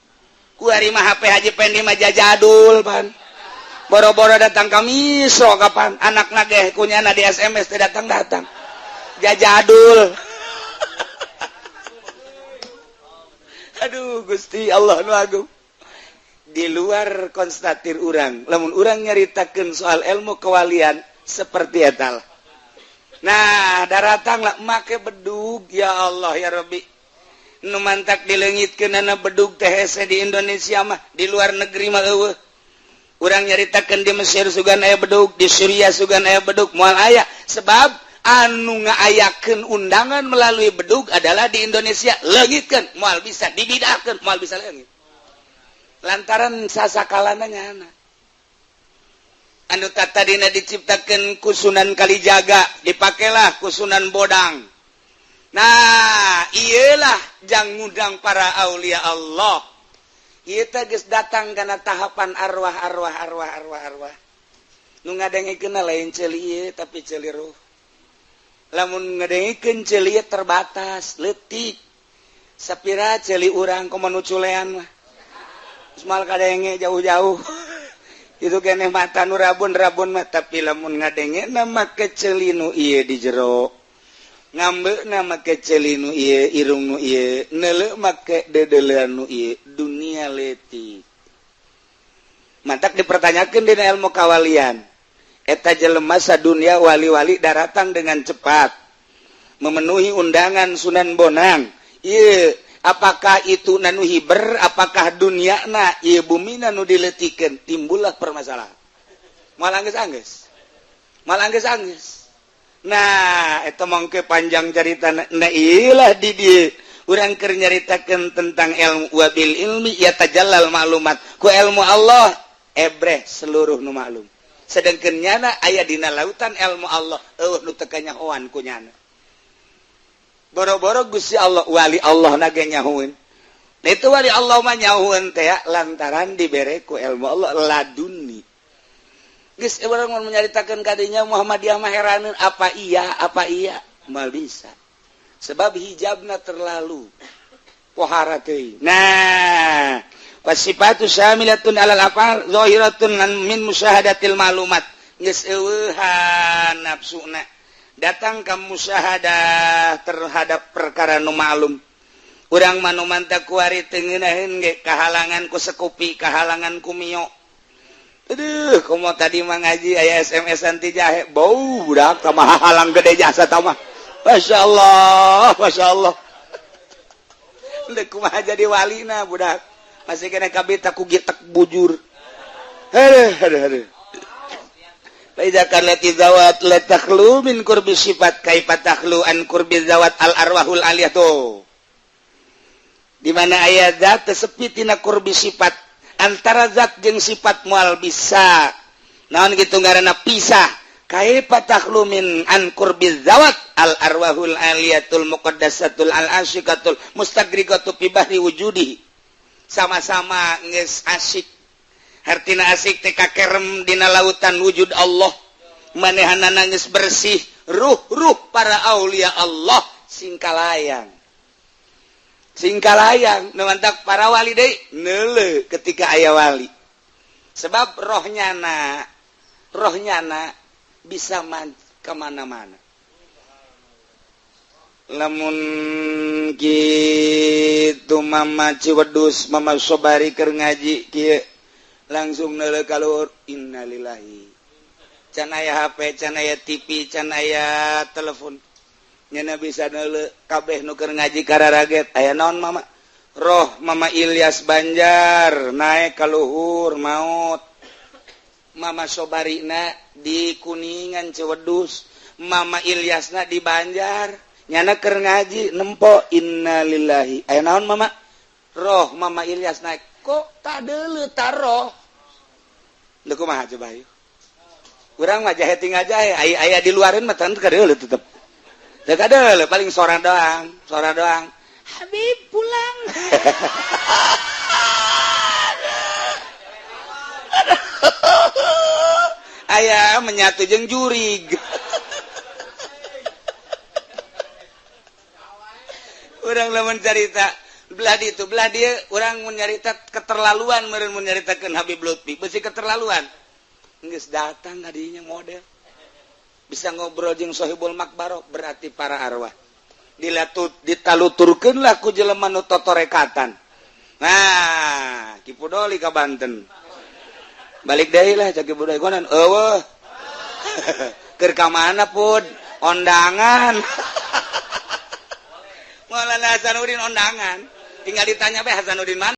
Kuari mah HP Haji Pendi mah jajadul pan. Boro-boro datang ka Misro kapan anak nageh kunyana di SMS teh datang-datang. Jajadul. Aduh, Gusti Allah nu agung. Di luar konstatir urang, lamun urang nyaritakeun soal ilmu kewalian seperti eta. Nah, daratang lah make bedug, ya Allah ya Rabbi. Nu mantak dileungitkeunana bedug teh hese di Indonesia mah, di luar negeri mah eueuh. Urang nyaritakeun di Mesir sugan aya bedug, di Suriah sugan aya bedug, moal aya sebab anu ngaayakeun undangan melalui bedug adalah di Indonesia. Leungitkeun moal bisa, dibidahkeun moal bisa leungit. Lantaran sasakalana nyana anu tadina diciptakeun ku Sunan Kalijaga dipakailah ku Sunan Bodang. Nah, iyalah jang ngundang para aulia Allah. Ieu teh geus datang kana tahapan arwah arwah arwah arwah arwah. Nu ngadengikeun lain ceuli ieu, tapi ceuli ruh. Lamun ngadengikeun ceuli ieu terbatas, leutik. Sapira ceuli urang komo nu culean mah. Semal kadenge jauh-jauh. Itu keneh mata nu rabun-rabun mah, tapi lamun ngadenge nama ceuli nu ieu di jero. Ngambeuna make ceuli nu ieu, irung nu ieu, neuleuh make dedeulean nu ieu, dunia leutik. Mantak dipertanyakeun dina ilmu kawalian. Eta jelema sadunia wali-wali daratang dengan cepat memenuhi undangan Sunan Bonang. Ieu apakah itu nanu hiber, apakah dunia na ieu bumi nu dileutikeun, timbullah permasalahan. Moal anggeus-anggeus. Moal anggeus-anggeus. Nah, eta mangke panjang carita. Nah, ilah di dieu urang keur nyaritakeun tentang ilmu wabil ilmi ya tajallal maklumat. Ku ilmu Allah ebreh seluruh nu maklum. Sedangkan nyana aya dina lautan ilmu Allah, eueuh nu teu kanyahoan ku nyana. Boro-boro Gusti Allah, wali Allah na ge nyahoeun. Nah, itu wali Allah mah nyahoeun teh lantaran dibere ku ilmu Allah laduni. Geus urang mun nyaritakeun kadinya Muhammadiyah mah heraneun, apa iya, apa iya, moal bisa. Sebab hijabna terlalu pohara teuing. Nah, wasifatu syamilatun alal afal zahiratun min musyahadatil maklumat. Geus eueuhan nafsuna datang ke musyahadah terhadap perkara nu maklum. Urang mah nu mantak kuari teu ngeunaheun ge kahalangan ku sekupi, kahalangan ku mio. Aduh, komo tadi mah ngaji aya SMS-an ti jahe, bau budak mah halang gede jasa tah mah. Masya Allah, Masya Allah. Deuk kumaha jadi walina budak. Masih kena kabita ku gitek bujur. Aduh, aduh, aduh. Fa kanat zawat la takhlu min qurbi sifat kaifa takhlu an qurbi zawat al arwahul aliyah tuh. Di mana aya zat sepi tina qurbi sifat, antara zat jeung sifat moal bisa naon gitu ngaranna pisah. Kaifa takhlu min an qurbi zawat al arwahul aliyatul muqaddasatul al asyiqatul mustagriqatu fi bahri wujudi. Sama-sama geus asyik. Hartina asik teh kakerem dina lautan wujud Allah. Manehana geus bersih, ruh-ruh para aulia Allah singkalayang. Singkalayang nu mantak para wali deui neuleuh ketika aya wali. Sebab rohnya na bisa kemana-mana. Lamun gitu Mama Ciwedus, Mama Sobari keur ngaji kieu langsung neuleuh kaluhur, innalillahi. Can aya HP, can aya TV, can aya telepon. Nyana bisa neuleuh kabeh nu keur ngaji kararaget. Aya naon, Mama? Roh Mama Ilyas Banjar naik ka luhur maut. Mama Sobarina di Kuningan Ciwedus, Mama Ilyasna di Banjar. Nyana keur ngaji nempo, innalillahi. Aya naon, Mama? Roh Mama Ilyas naik. Kok tak deuleu ta roh? Leuh, kumaha coba yuk? Urang mah jahe tinggal jahe, aya aya di luareun mah teu kadeuleu tetep. Teu kadeuleu, paling sora doang, sora doang. Habib pulang. Aya menyatu jeung jurig. Urang lamun carita belah di itu belah dia, urang mun nyarita keterlaluan meureun mun nyaritakeun Habib Lutfi beusi keterlaluan. Geus datang kadinya model bisa ngobrol jeung Sohibul Makbaro, berarti para arwah dilatut ditaluturkeun lah ku jelema nu totorekatan. Nah, Ki Pudoli ka Banten balik deui lah cak Ki Pudoli gonan eueuh keur ka mana pud ondangan. Maulana Hasanuddin ondangan, tinggal ditanya bae Hasanuddin mana.